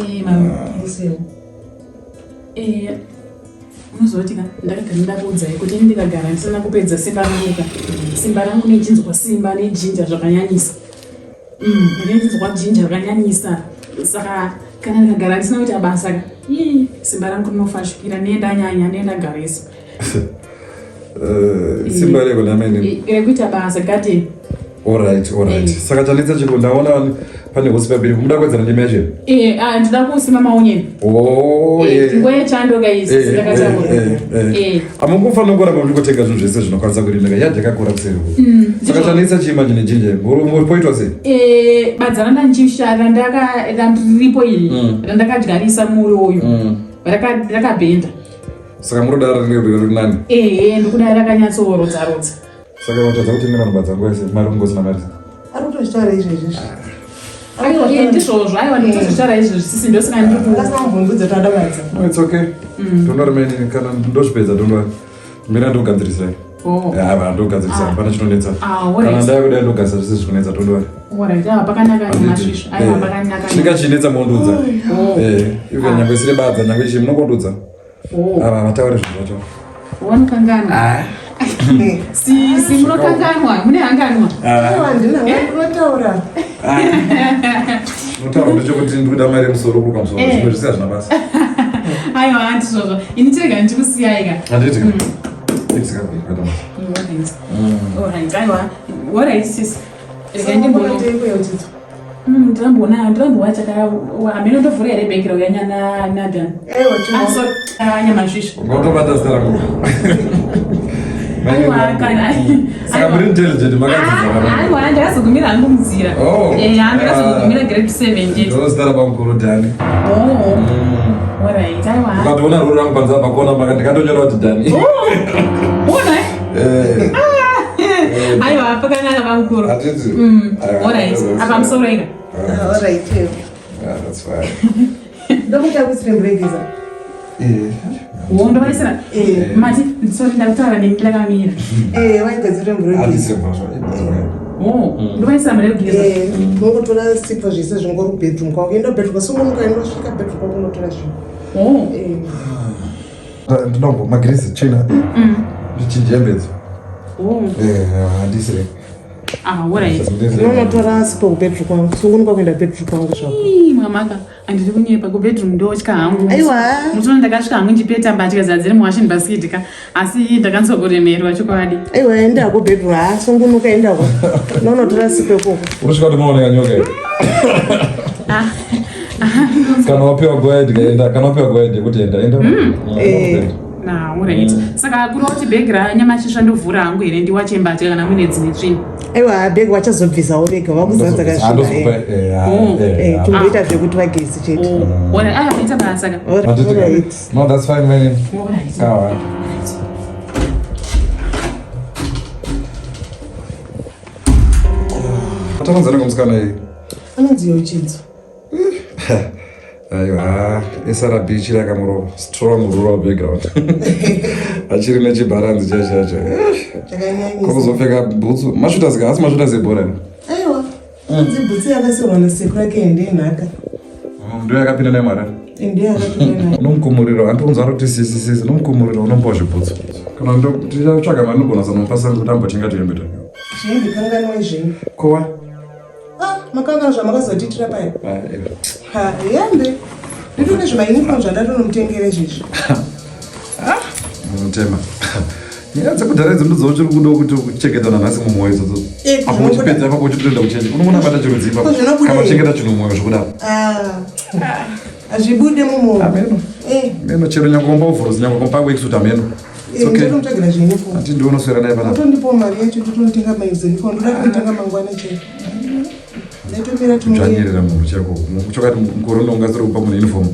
Eh, mama. Eh, unozoti ka ndakagara ndakuudzai kuti ini ndikagara ndisina kupedza simba rangu ka simba rangu nechinzwa simba nejinja zvakanyanyisa mm, ndinochinzwa jinja rakanyanyisa saka kana ndikagara ndisina kuita basa ka ii simba rangu rinofashukira ndiye ndanyanya ndiye ndagarisa. Eh, simba reko ndamene rekuita basa garden. Alright, alright. Eh. Saka chanetsa chiko ndaona pane hosi pabiri kumuda kuwedzera ndima yacho. Eh, ah ndida kusima maonyeni. Oh, eh. eh. Nguva yechando ka izi eh, ndakataura. Eh, eh. Amungofanira kuramba muchikotenga zvinhu zvese zvinokwanisa kurimika. Yadhi yakakura kuseri. Mm. Saka chanetsa chii manje nejinja? Poitwa sei? Eh, badza randandichisha randaka randiripo iri. Randakadyarisa muriwo uyu. Rakabhenda. Saka murodara riri nani? Eh, ndikuda rakanyatsorodza rodza. Saka vatadza kutenga vanhu badza nguva yese mari kungosina mari. Ari kutozvitaura izvezvi. Aiwa, eh, ndizvozvo. Aiwa, ndikutozvitaura izvezvi sisi ndosina ndiri ku. Asina mubvunzo toda badza. No, it's okay. Don't worry man, kana ndozvipedza don't worry. Mira ndogadzirisai. Oh. Yeah, ndogadzirisa, Ah. hapana chinonetsa. Ah, alright. Kana ndaya kudai ndogadzirisa zvese zvikunetsa, don't worry. Alright, ah, pakanaka mashisha. Aiwa, pakanaka. Chinenge chinetsa mondudza. Oh. Eh, even nyangwe isiri badza, nyangwe chii munongondudza. Oh. Ava vataure zvinhu zvacho. Wanokanganwa. Ah. Si si munokanganwa, mune hanganwa. Aiwa, handina, ndinotaura. Unotaura ndechekuti ndikuda mari yemusoro kuruka musoro, Eh. zvimwe zvese hazvina basa. Aiwa, handizvozvo. Ini chirega ndichikusiyai ka. Handiti ka? It's ka, kwete basa. Alright. Alright, aiwa. Alright, sis. Rega ndimbono. Ndiramboona, ndirambowacha ka hameno ndovhura here bhegi rauya na naDan. Aiwa, Ah, sorry. Ah, nyamasvisha. Ungatobata zita rangu. Aiwa, kana. Saka muri intelligent makadzidza kana? Aiwa, ndakazogumira hangu munzira. Oh. Eh, ndakazogumira grade 7 chete. Ndiro zita rabamukuru Dani. Oh. Alright, aiwa. Ukatoona ruru rangu panze apa kona maka ndikatonyora kuti Dani. Ona? Eh. Aiwa, pakanaka bamukuru. Handiti? Aiwa, Alright, that's apa fine. musoro ika. Alright. Yeah, that's fine. Ndokuita kuisire mburegeza. Eh. Wondovaisira. Eh. Mati, sorry ndakutaura nemi ndakamira. Eh, waigadzira mburegeza. Handisi mhosva. It's okay. Oh, ndovaisira mburegeza. Eh, unongotora sipo zvese zvingori kubedroom kwako. Enda bedroom kwako, sungunuka indosvika bedroom kwako unotora zvinhu. Oh. Eh. Ndinombo magirisi chena. Ndichinje hembe idzo. Oh. Eh, handisi. Ah, alright. Unonotora sipo kubedroom kwangu. Sungunuka kuenda bedroom kwangu zvako. Ii, mwamaka handiri kunyepa kubedroom ndotya hangu. Aiwa. Mutono ndakasvika hangu ndichipeta mbatya dzadziri muwashing basket ka asi ndakanzwa kuremerwa chokwadi. Aiwa, enda kubedroom. Ha, sungunuka endako. Unonotora sipo ikoko. Unosvika kuti maoneka nyoka iyi. Ah. Kana wapiwa go ahead kaenda, kana wapiwa go ahead yekuti enda, enda. Eh. Na, alright. Saka kuri kuti bhegi ranyamashisva ndovhura hangu here ndiwache mbatya kana muine dzimwe tsvina. Aiwa, bhegi vachazobvisawo vega vakuzadza kasvika. Oh. Eh, tumboita zvekuti vagezi chete. Oh, alright. Ah, maita basa ka. Alright. No, that's fine, man. Alright. Sawa. Takanzana kamusikana iyi. Anonzi Yochidzo. Aiwa, SRB chiri akamurova. Strong rural background. Achiri nechibharanzi chacho chacho. Chakanyanyisa. Kwakuzopfeka bhutsu. Mashooters ka, asi mashooters ebhora. here? Aiwa. Dzibhutsu yakasirwa nasekuru ake ndenhaka. Ndiyo yakapinda naye mwari. Ndiyo yakapinda naye. Unomukumurira, handikunzwa kuti sisi sisi, unomukumurira unomupa zvibhutsu. Kana ndichatsvaga mari ndogona sanomupa sangu kuti ambotenga tuhembe twake. Zvihembe kanganwai zvenyu. Kowa? Ah, makanganwa zvamakazotiitira paya. Ah, eh. Ha, hembe. Nditone zvimauniform zvandatonomutengera izvezvi. Munotema. Nyaya dzekudhara idzo ndidzo uchiri kuda kuti kuchengeta nanhasi mumwoyo idzodzo. Eh, Apo uchipedza ipapo uchitoenda kuchechi. Unogona bata chirudzi ipapo. Ko zvinobuda Kana here? uchengeta chinhu mumwoyo zvekudaro. Ah. Hazvibude mumwoyo. Ameno. Eh, Ameno chero nyangwe komba ovhorosi nyangwe komba worksuit ameno. It's eh, okay. ndotomutsvagira zveuniform. Ati ndiwe unoswera naye panapa. Utondipawo mari yacho ndotonotenga mauniform. Ndoda kunotenga mangwana chete. Ndaitomira tumwe. Kudzvanyirira munhu chako. Chokati mukore uno ungasiri kupa munhu uniform.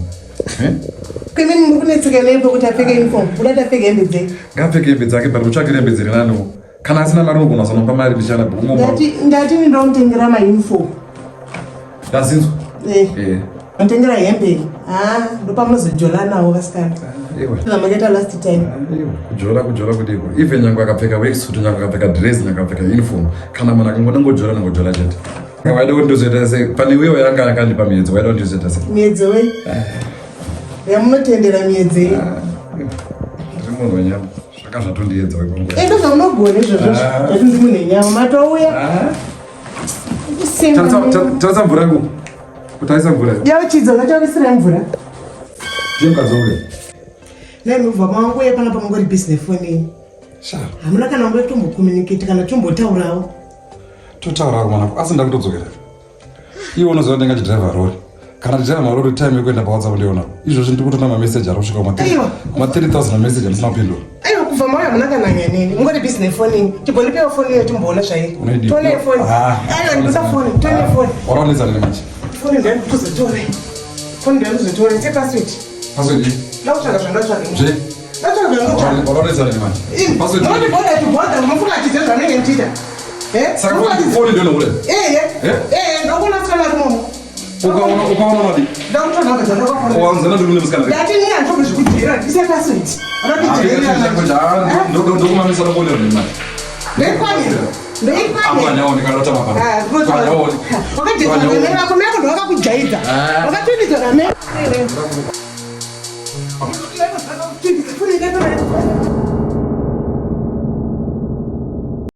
Eh? Kwemene muri kunetseka nei pekuti apfeke uniform? Kuda kuti apfeke hembe dzei? Ngaapfeke hembe dzake but mutsvakire hembe dziri naniwo. Kana asina mari unogona sanomupa mari ndichana bhuku. Ndati ndati ndomutengera mauniform. Ndazinzwa. Eh. Eh. Mutengera hembe. Ah, ndopamunozojola nawo vasikana. Ewa. Zvamakaita last time. Ewa, kujola kujola kudiko. Even nyangwe akapfeka worksuit, nyangwe akapfeka dress, nyangwe akapfeka uniform. Kana munhu akangoda ngojola nangojola chete. Waida kuti ndozoita sei? Pane uyo yanga akandipa miedzo, waida kuti ndozoita sei? Miedzo wei? Yamunotendera miedzo iyi. Ah, ndiri munhu wenyama. Zvaka zvatondiedza wepanguva. Endo zvamunogona izvozvo. Ah. Zvati ndiri munhu wenyama. Matouya. Ah. Tarisa mvura yangu. Kutarisa mvura. Yauchidzo ngatarisira mvura. Ndiye mukadzi wangu. Nai mubva mangu uye pana pamangori busy nefoni yenyu. Sha. Hamuna kana nguva tombokommunicate kana tombotaurawo. Totaura mwana asi ndakutodzokera. Iwe unoziva ndinga chidriver rori. Kana ndichidriver marori time yekuenda paWhatsApp ndiona. Izvozvi ndiri kutoona mamessage ari kusvika kuma 3000 message andisina kupindura. Aiwa kubva mauya hamuna kana nyaya neni. Mungori busy nefoni yenyu. Chimbondipewo foni iyo timboona zvairi. Unoidii? Tonei foni. Ah. Aiwa ndikuda foni. Tonei foni. Waraonetsa nini manje? Foni ndandikuzotora. Foni ndandikuzotora. Ise password. Password iyi? Ndakutsvaga zvandatsvaga. Zve? Ndatsvaga zvandatsvaga. Waraonetsa nini manje? Password iyi? Munondibhoda chibhoda munofunga achidze zvanenge ndichiita. Eh? Saka foni ndio inobuda? Ehe. Eh? Ehe, ndakuona musikana ari imomo. Ukaona ukaona madi. Ndakutora nhamba dzandakafona. Ukawanzana ndiri nemusikana. Ndati ini handitobe zvekujaira, ndise password. Anondijairira manje. Ndokumamisa ndokuonera nini manje? Ndoikwanira. Ndoikwanira. Akwanyawo ndikadota mapano. Ah, Kwanyawo. Wakajaidzwa namai vako, mai vako ndovakakujaidza. Ah. Wakatwindidzwa namai.